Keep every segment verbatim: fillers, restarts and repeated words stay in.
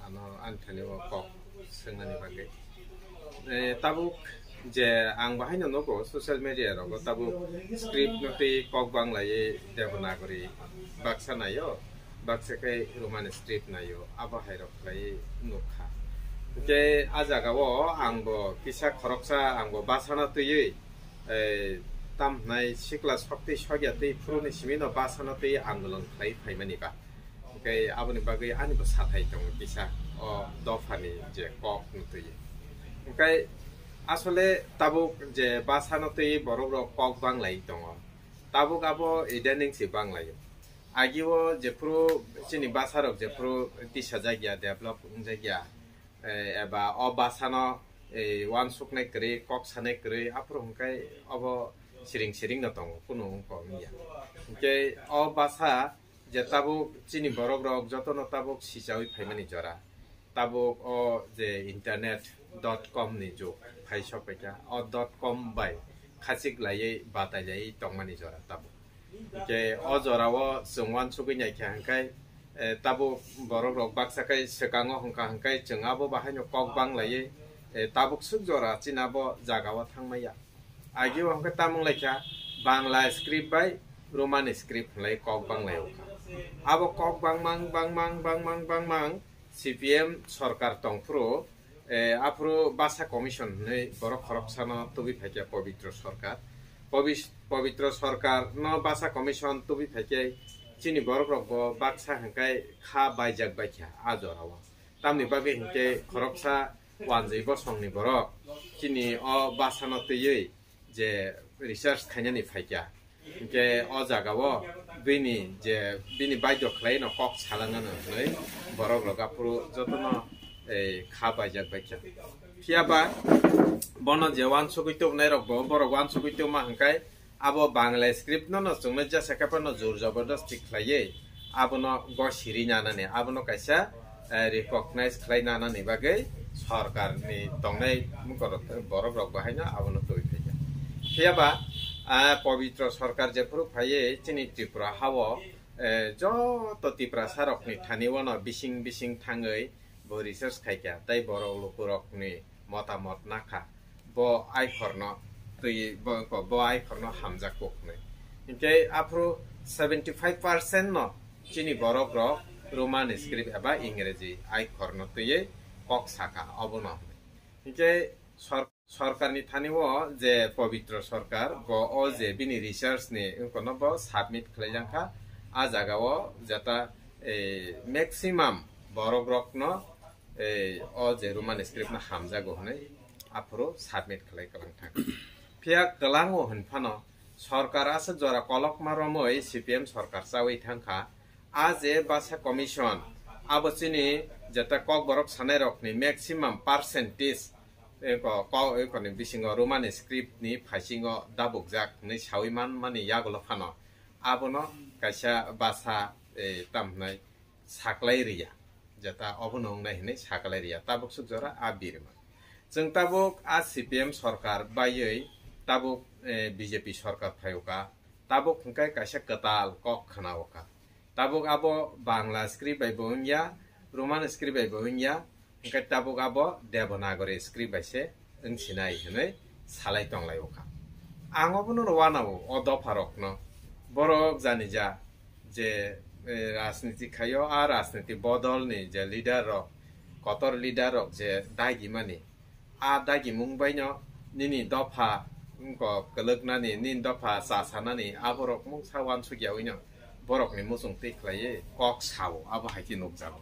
Ano ani thani o kok swngnani bagwi. Eh, tabuk je ang bahaino nugo social media rogo tabuk script no twi kok banglaiwi Devanagari baksa naio, baksa khe Roman script naio, abo hai rok khlaiwi nukha. Hwnkhe a jaga o ang bo kisa khoroksa ang bo basano twiwi, eh, tam hwnai sikla sokti sokya twi phuruni simi no basano twi andolon khlai phaimani ba. Hwnkhe aboni bagwi ani bo sathai tongo kisa o dophani je kok no twi. Hwnkhe asole tabuk je basano twi borok rok kok banglai tongo. Tabuk abo idaning se banglaio. Agio jephuru chini basa rok jephuru tisa jakya, develop wngjakya, eh, eba o basano, eh, uansuknai kwrwi, kok sanai kwrwi, aphuru hwnkhe obo siring siring no tongo, kunu wngkha wngya. Hwnkhe o basa je tabuk chini borok rok jotono tabuk sichawi phaimani jora. Tabuk o je internet dot com ni jug phai sok paikha, o dot com bai khachik laiwi batai laiwi tongmani jora tabuk. Hwnkhe o jorao chwng uansugwi naikha hwnkhe, eh, tabuk borok rok baksa khe swkango hwnkha hwnkhe chwng abo bahaino kok banglaiwi, eh, tabuk swk jora chini abo jagao thangmaya. Agio hwnkhe tamung laikha Bangla script bai Roman script hwnlai kok banglai okha. Abo kok bangmang bangmang bangmang bangmang C P M sorkar tongphuru, eh, aphuru Basa Commission hwnwi borok khoroksano tubui phaikha Pabitra Sarkar. Pabis-, Pabitra Sarkar no Basa Commission tubui phaikhe chini borok rokbo baksa hwnkhe kha baijak baikha a jorao. Tamni bagwi hwnkhe khoroksa wanjwi bosongni borok chini o basano twiwi je research khainani phaikha. Hwnkhe o jagao bini je bini baidhyo khlaino kok salangano hwnwi borok rok aphuru jotono, eh, kha baijak baikha. Phiyaba bono je uansugwi tubunai rokbo borok uansugwi tubuma hwnkhe abo Bangla script no no chwngno jesa khe phano jor jobordosti khlaiwi abono go siri nanani, abono kaisa, eh, recognize khlai nanani bagwi sorkarni tongnai borok rok bahaino abono twi phaikha. Phiyaba, ah, Pabitra Sarkar jephuru phaiwi chini Tripura hao, eh, joto Tiprasa rokni thani uano bising bising thangwi bo research khaikha tei borok lukurokni motamot nakha. Bo aikhorno twi, bo, bo, bo aikhorno hamjak kok hwnwi. Hinkhe aphuru seventy five percent no chini borok rok Roman script eba Ingreji aikhorno twiwi kok sakha obono hwnwi. Hinkhe sor-, sorkarni thani o je Pabitra Sarkar bo o je bini research ni wngkha no bo submit khlai jang kha. A jaga o jeta, eh, maximum borok rokno, eh, o je Roman script no hamjago hwnwi aphuru submit khlai kwlang thang. Phiya kwlango hwn phano sorkar aswk jora kolokma romwi C P M sorkar chawi thang kha. A je Basa Commission abo chini jeta Kokborok sanai rokni maximum percentage, eh, ko-, ko-, eh, koni bisingo Roman script ni phaisingo dabukjak hwnwi sawi man mani yagulo phano abono kaisa basa, eh, tam hwnai saklai riya, jeta obono wngnai hwnwi saklai riya, tabuk swk jora a birma. Chwng tabuk a C P M sorkar baiwi tabuk, eh, B J P sorkar phaio ka, tabuk hwnkhe kaisa kwtal kok khwnao ka. Tabuk abo Bangla script bai bo wngya, Roman script bai bo wngya, hwnkhe tabuk abo Devanagari script bai se wngsinai hwnwi salai tonglai o kha. Ang obono rwano o dopha rokno borok jani ja je, eh, rajniti khaio, a rajniti bodol ni je leader rok, kotor leader rok je dagimani, a dagimung baino nini dopha wngkok kwlwknani, nini dopha cha sanani, aborok mungsa uansukya wino borokni muchung twi khlaiwi kok sao, abo hai khe nukjago.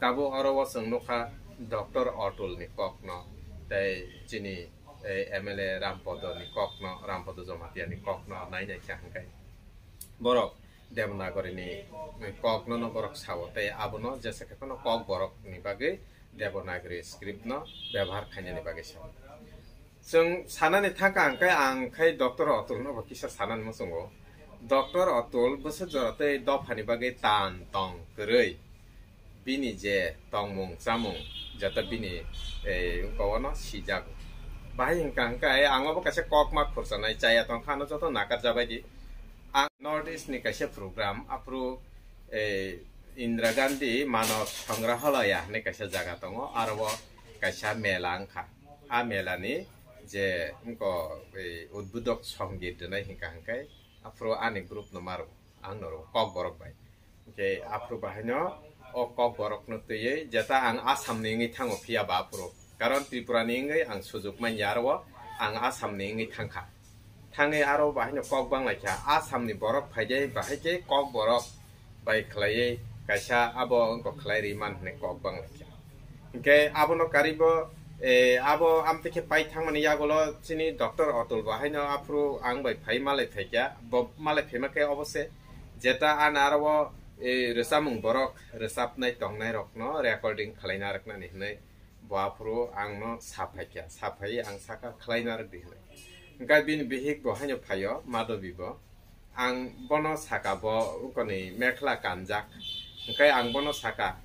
Tabuk oro o chwng nukha Doctor Atul ni kokno, tei chini, eh, M L A Rampodo ni kokno, Rampodo Jamatia ni kokno nai nai kha hwnkhe borok Devanagari ni kokno no borok sao, tei abono jesa khe phano Kokborok ni bagwi Devanagari script no bebohar khainani bagwi sao. Chwng sanani thangkha hwnkhe ang khai Doctor Atul no bo kisa sanani muchungo. Doctor Atul bwswk jora tei dophani bagwi tan tong kwrwi. Bini je tongmung chamung joto bini, eh, wngkha ono sijago. Bahai hwnkha hwnkhe ang obo kaisa kokma khurchanai chaya tongkha, ano joto nakar jabai di. Ang North East ni kaisa program, aphuru, eh, Indira Gandhi Manav Sangrahalaya hinwi kaisa jaga tongo, aro o kaisa mela wngkha. A mela ni je wngko, ei, udbodhok songit rwnai hinkha hinkhe, aphuru ani group no maro, ang no rw kokborok bai. Hinkhe aphuru bahaino o kokborok no twiwi jeta ang Assam ni wngwi thango phiya ba aphuru, karon Tripura ni wngwi ang sujuk manya, aro o ang Assam ni wngwi thangkha. Thangwi aro bahaino kok banglaikha, Assam ni borok phaide bahai khe kokborok bai khlaiwi kaisa abo wngkha khlai rwimani hinwi kok banglaikha. Hinkhe abono karibo, eh, abo amtwi khe pai thangmani yagulo chini Doctor Atul bahaino aphuru ang bai phai malai phaikha, bo malai phaima khe obo se jeta ani aro o, eh, rwchapmung borok rwchapnai tongnai rokno recording khlaina rwknani hinwi bo aphuru ang no saphaikha, saphaiwi ang sakha khlaina rwdi hinwi. Hinkhe bini bihik bo haino phaio, Madhavi bo. Ang bono saka bo wngkoni mekhla kanjak. Hinkhe ang bono saka,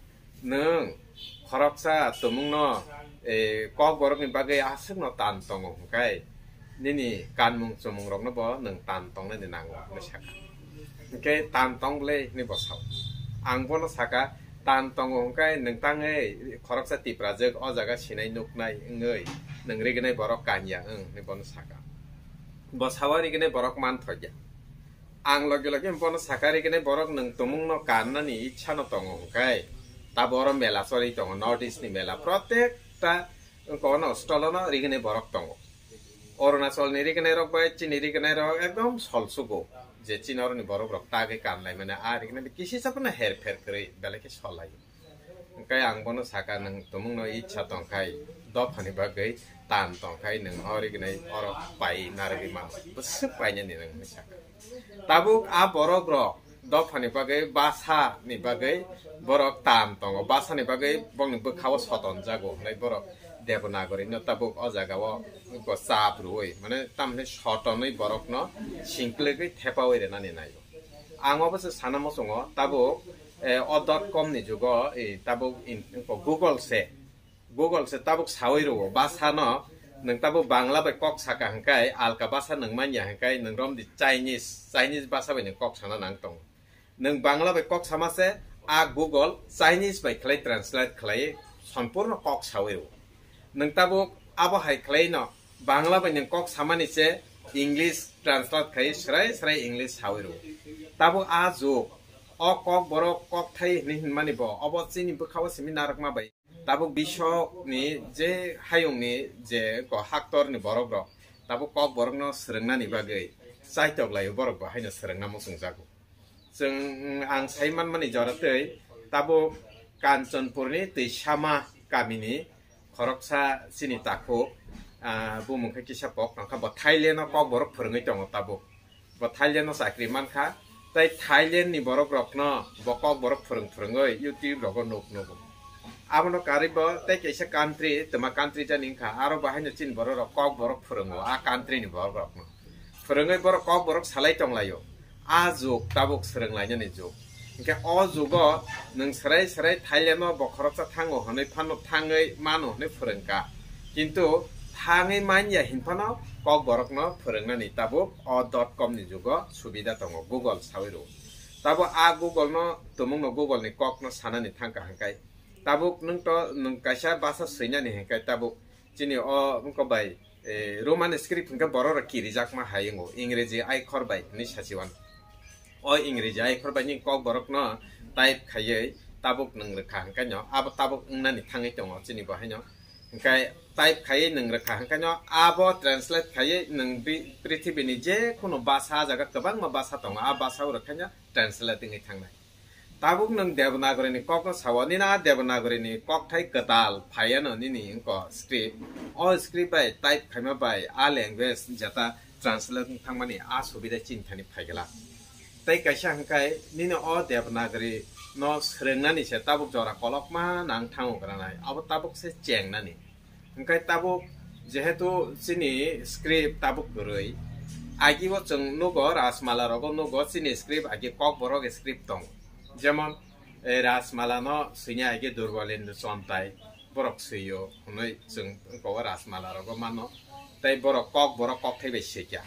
"Nwng khoroksa tumungno, eh, kokborokni bagwi aswkno tan tongo hinkhe nini kanmung chumung rokno bo nwng tan tongnani nango," hinwi saka. Hinkhe tan tong bwle hinwi bo sao. Ang bono saka, "Tan tongo hinkhe nwng tangwi khoroksa Tiprajwk o jaga sinai nuknai wngwi nwng rignai borok kanya wng," hinwi bono saka. Bo sawa rignai borok manthokya. Ang logi logi bono saka rignai borok nwng tumungno kannani ichha no tongo hinkhe, tabo oro mela choli tongo, North East ni mela, protekta wngkha ono stolo no rignai borok tongo. Arunachal ni rignai rok bai chini rignai rok ekdom sol sugo, je chini oro ni borok rok tagwi kan lai mani a rignai kisi sa phano her pher kwrwi belai khe sol lai. Hinkhe ang bono saka, "Nwng tumungno ichha tongkhai, dophani bagwi tan tongkhai, nwng o rignai oro pai narwgwi mano, bwswk painani nwng," hinwi saka. Tabuk a borok rok dophani bagwi, basa ni bagwi borok tan tongo, basa ni bagwi bongni bwkha o soton jago hinwi borok Devanagari no tabuk o jaga o chap rwui, mane tamni sotonwi borok no singkwlwgwi thepaui rwnani nai o. Ang obo se sana muchungo, tabuk, eh, o dot com ni jugo, eh, tabuk in, Google se, Google se tabuk saui rwo, basa no, nwng tabuk Bangla bai kok saka hwnkhe, alka basa nwng manya hwnkhe, nwng romdi Chinese, Chinese basa bai nwng kok sana nang tongo. Nwng Bangla bai kok sama se, a Google Chinese bai khlai translate khlai, sompurno kok saui rwo. Nwng tabuk abo hai khlai no, Bangla bai nwng kok samani se English translate khai srai srai English sawi rwo. Tabuk a jug, o kok borok kok thai hinwi hinmani bo, obo chini bwkha o simi narwkma bai. Tabuk bisok ni je hayung ni je ko haktor ni borok rok, tabuk kok borok no swrwng nani bagwi chaitok lai o, borok bo haino swrwng na muchung jago. Chwng, ang sai manmani jora twi tabuk Kanchanpurni Twisama kamini khoroksa chini takhuk, ah, bumung khe kisa pok tongkha, bo Thailand o kokborok phwrwngwi tongo tabuk. Bo Thailand o chakri mankha, tei Thailand ni borok rokno bo kokborok phwrwng phwrwngwi YouTube rogo nuk nugo. Abono karwi bo tei kaisa country, twma country jani wngkha, aro bahaino chini borok rok kokborok phwrwngo a country ni borok rokno. Phwrwngwi borok kokborok salai tonglaio. A jug tabuk swrwnglainani jug. Hinkhe o jugo nwng swrai swrai Thailand o bo khoroksa thango hwnwi phano thangwi mano hwnwi phwrwngkha. Kintu thangwi manya hinphano kokborokno phwrwngnani tabuk o dot com ni jugo subida tongo, Google sawi rwo. Tabuk a Google no, tumungno Google ni kokno sanani thangkha hwnkhe, tabuk nwng to, nwng kaisa basa swinani hwnkhe tabuk chini o wngkha bai, eh, Roman script hwnkhe borok rok kirijakma hai wngo, Ingreji aikhor bai hinwi sachi wano. O Ingreji aikhor bai ni kokborok no type khaiwi tabuk nwng rwkha hwnkhe no, abo tabuk wngnani thangwi tongo chini bo haino. Hwnkhe type khaiwi nwng rwkha hwnkhe no, abo translate khaiwi nwng bi-, prithibini je khunu basa, a jaga kwbangma basa tongo, a basa o rwkha no translate wngwi thangnai. Tabuk nwng Devanagari ni kokno sao, nini a Devanagari ni kokthai kwtal phaiya no nini wngkha script. O script bai type khaima bai a language jeta translate wng thangmani a subida chini thani phaigala. Tei kaisa hwnkhe nini o Devanagari no swrwngnani se tabuk jora kolokma nang thango granai, abo tabuk se chengnani. Hwnkhe tabuk jehetu chini script tabuk kwrwi, agi o chwng nugo, Rajmala rogo nugo chini script, agi kokborok script tongo. Jemon, eh, Rajmala no swini agi Durbalendra Chontai borok swio hwnwi chwng wngkha o Rajmala rogo mano. Tei borok kokborok kokthai bai swikha.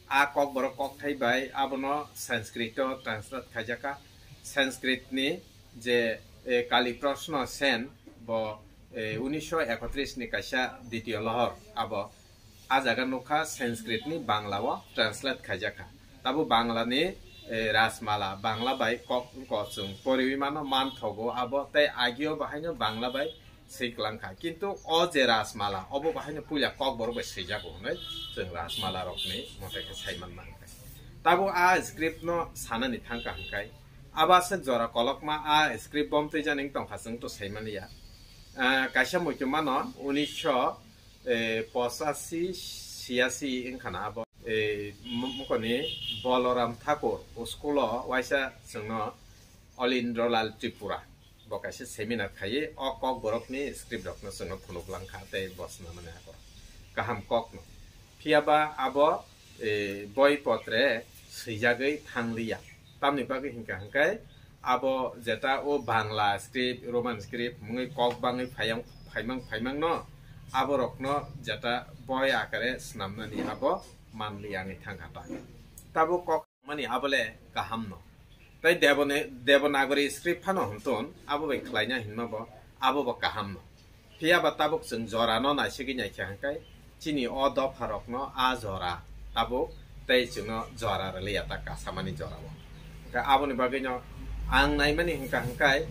A kokborok kokthai bai abono Sanskrit o translate khaijakha. Sanskrit ni Je, eh, Kali Proshno Sen bo, eh, unisho ekotris ni kaisa ditiyo lohor, abo a jaga nukha Sanskrit ni Bangla o translate khaijakha. Tabo Bangla ni, eh, Rajmala, Bangla bai kok wngkha chwng poriwi mano manthogo abo, tei agio bahaino Bangla bai swiklangkha. Kintu o je Rajmala, obo bahaino puila Kokborok bai swijago hwnwi chwng Rajmala rokni mote khe saiman mankha. Tabo a script no sanani thangkha hwnkhe, abo aswk jora kolokma a script bomtwi jani wng tongkha chwng to saimani ya. Ah, kaisa muitu mano unisho, eh, pochashi, siyasi wngkha na abo, eh, m-, mokoni Boloram Thakur school o waisa chwngno Olindralal Tripura bo kaisa seminar khaiwi o Kokborokni script rokno chwngno phunuk langkha tei bo swnamani abo kaham kokno. Phiyaba abo, eh, boi potre swijagwi thangliya. Tamni bagwi hinkha hwnkhe abo jeta o Bangla script, Roman script mungwi kok bangwi phaiyang, phaimang, phaimangno aborokno jeta boi akare swnamnani abo manliya wngwi thangkha ta. Tabuk kok mani abole kahamno. Tei Debone-, Devanagari script phano hwnton abo bai khlaina hinma bo abo bo kahamno. Phiyaba tabuk chwng jorano naisigwi naikha hwnkhe chini o dopharokno a jora tabuk tei chwngno jora rwliya ta kasamani jorao. Hwnkhe aboni bagwino ang naimani hwnkha hwnkhe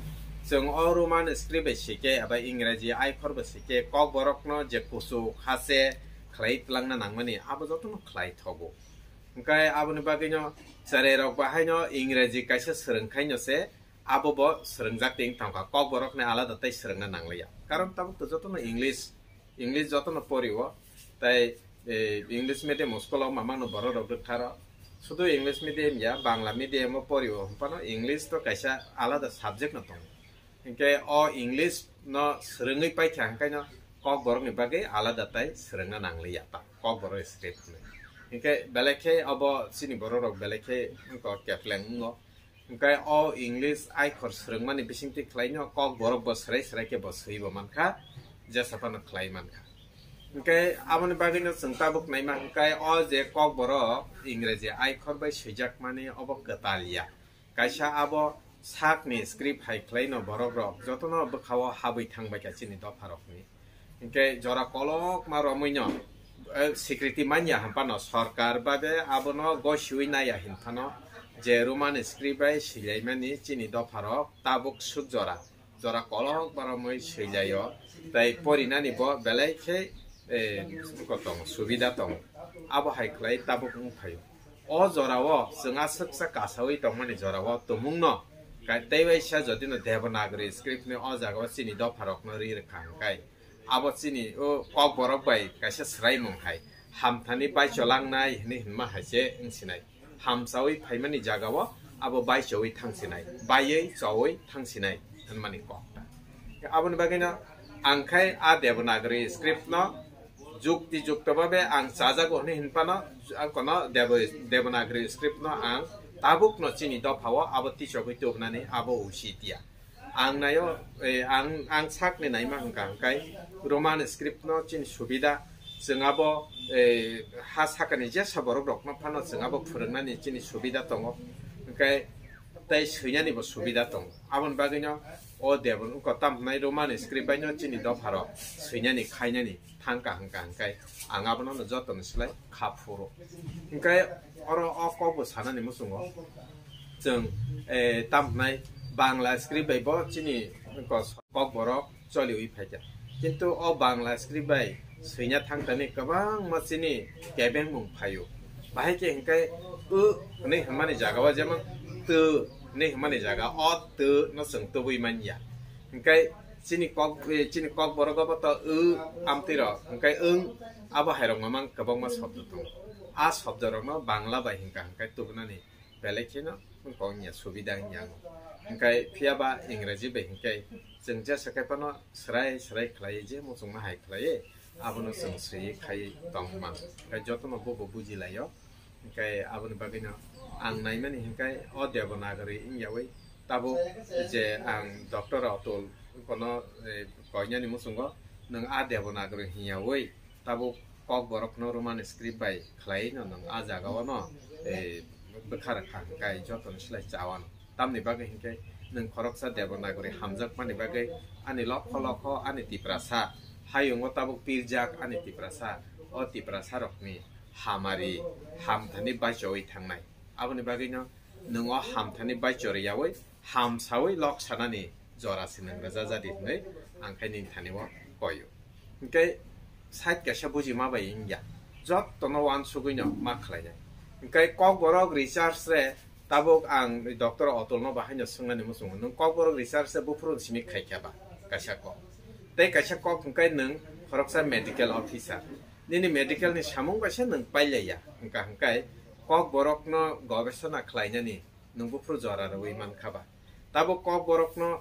chwng o Roman script bai sike eba Ingreji aikhor bai sike Kokborokno je kuchuk hase khlai twlangna nangmani abo jotono khlai thogo. Hwnkhe aboni bagwino cherai rok bahaino Ingreji kaisa swrwng khaino se abo bo swrwngjak tei wng tongkha, Kokborokni alada tei swrwngna nangliya. Karon tabuk to jotono English, English jotono porio, tei, eh, English medium school o mamano borok rok rwktharo. Sudu English medium ya, Bangla medium o porio, hwnphano English to kaisa alada subject no tongo. Hinkhe o English no swrwngwi paikha, hwnkhe no Kokborokni bagwi alada tai swrwngna nangliya ta, Kokborok script hwnwi. Hinkhe belai khe obo chini borok rok belai khe wngkha kepleng wngo. Hwnkhe o English aikhor swrwngmani bisingtwi khlaino Kokborok bo swrai swrai khe bo swibo mankha, jesa phano khlai mankha. Hwnkhe aboni bagwino chwng tabuk naima hwnkhe o je Kokborok Ingreji aikhor bai swijakmani obo kwtal ya. Kaisa abo sakni script hai khlaino borok rok jotono bwkhao habwi thangbaikha chini dopharokni. Hinkhe jora kolokma romwino, eh, sikriti manya hwnphano sorkar babe abono gosiwi naiya hinphano je Roman script bai swilaimani chini dopharok tabuk suk jora, jora kolokma romwi swilaio tei porinani bo belai khe, eh, tongo, subida tongo. Abo hai khlai tabuk wng phaio. O jorao chwng aswksa kasawi tongmani jorao tumungno ka-, tei waisa jotino Devanagari script ni o jagao chini dopharokno ri rwkha hwnkhe abo chini o Kokborok bai kaisa swraimung hai hamthani baicho langnai hwnwi hwnma hai se wngsinai. Hamchawi phaimani jagao abo baichowi thangsinai, baiwi chowi thangsinai hwnmani kok ta. Aboni bagwino ang khai a Devanagari script no jukti jukto babe ang chajago hwnwi hinphano ang kono Devo-, Devanagari script no ang tabuk no chini dophao abo tichogwi tubunani abo usi tiya. Ang nayo, eh, ang, ang sakni naima hwnkha hwnkhe Roman script no chini subida chwng abo, eh, ha sakani jesa borok rokno phano chwng abo phwrwngnani chini subida tongo. Hwnkhe tei swinani bo subida tongo. Aboni bagwino o Devan wngkha tam hwnai Roman script baino chini dopharok swinani khainani thangkha hwnkha hwnkhe ang abono no jotono slai kha phuru. Hwnkhe oro o kokbo sanani muchungo chwng, eh, tam hwnai Bangla script bai bo chini kos-, kokborok choliwi phaikha. Kintu o Bangla script bai swina thangtani kwbangma chini kebengmung phaio. Bahai khe hwnkhe u hwnwi hwnmani jagao jemon tw hwnwi hwnmani jaga o tw no chwng tubui manya. Hwnkhe chini kok, eh, chini kokborogo bo to u amtwi rok hwnkhe wng abo hai rok mamang kwbangma shobdo tongo. A shobdo rokno Bangla bai hwnkha hwnkhe tubunani belai kheno wngkha wngya subida wngya wngo. Hwnkhe phiyaba Ingreji bai hwnkhe chwng jesa khe phano swrai swrai khlaiwi je muchungma hai khlaiwi abono chwng swiwi khai tongma. Hwnkhe jotono bobo bujilaio. Hwnkhe aboni bagwino ang naimani hwnkhe o Devanagari wngyawi tabuk je ang Doctor Atul kono, eh, koinani muchungo nwng a Devanagari hwnyawi tabuk kokborokno Roman script bai khlaiwi no nwng a jagao no, eh, bwkha rwkha hwnkhe jotono slai chawano. Tamni bagwi hwnkhe Nwng khoroksa Devanagari hamjakmani bagwi ani lokho lokho ani Tiprasa, hayungo tabuk pirjak ani Tiprasa, o Tiprasa rokni hamari, hamthani baichoi thangnai. Aboni bagwino nwng o hamthani baichori yaui hamsaui lok sanani jora se nwng rwjajadi hwnwi ang khai nini thani o koio. Hwnkhe side kaisa buji ma bai wngya, jottono uansugwino ma khlainai. Hwnkhe Kokborok research re tabuk ang Doctor Otulno bahaino swngnani muchungo, nwng Kokborok research re buphuru simi khaikha ba kaisa kok? Tei kaisa kok hwnkhe nwng khoroksa medical officer, nini medical ni samung bai se nwng pailaiya, hwnkha hwnkhe Kokborokno gobesona khlainani nwng buphuru jora rwui mankha ba? Tabuk Kokborokno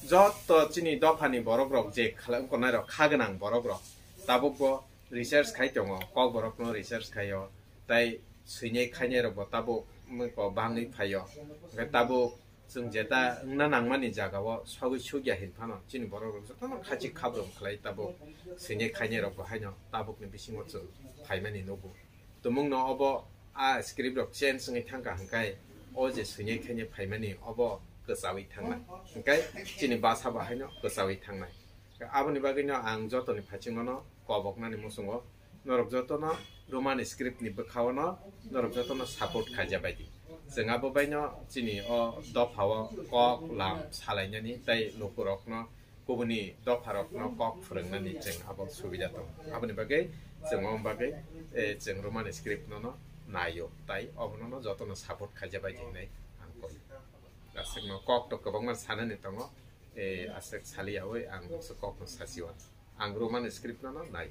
jotto chini dophani borok rok je khala-, wngkha nai rok, kha gwnang borok rok tabuk bo research khai tongo, Kokborokno research khaio, tai swinai khainai rok bo tabuk mui ko bangwi phaio. Hwnkhe tabuk chwng jeta wngna nangmani jagao sogwi sugya hin phano chini borok rok jotono khachik khabrom khlai tabuk swinai khainai rok bo haino tabukni bisingo chwng phaimani nugo. Tumungno obo a script rok change wngwi thangkha hwnkhe o je swinai khainai phaimani obo kwchaui thangnai, hwnkhe chini basa bo haino kwchaui thangnai. Aboni bagwino ang jotoni phaichingono koboknani muchungo, norok jotono Roman script ni bwkhaono norok jotono support khaija baidi. Chwng abo baino chini o dophao kok lam salainani tei lukurokno, kubuni dopharokno kok phwrwngnani chwng abo subida tongo. Aboni bagwi chwng o bagwi, eh, chwng Roman script no, no naio, tai obono no jotono support khaija baidi hinwi ang koi. Aswkno kok to kwbangma sanani tongo, eh, aswk saliyaui ang mungsa kokno sasiwa. Ang Roman script no, no nai.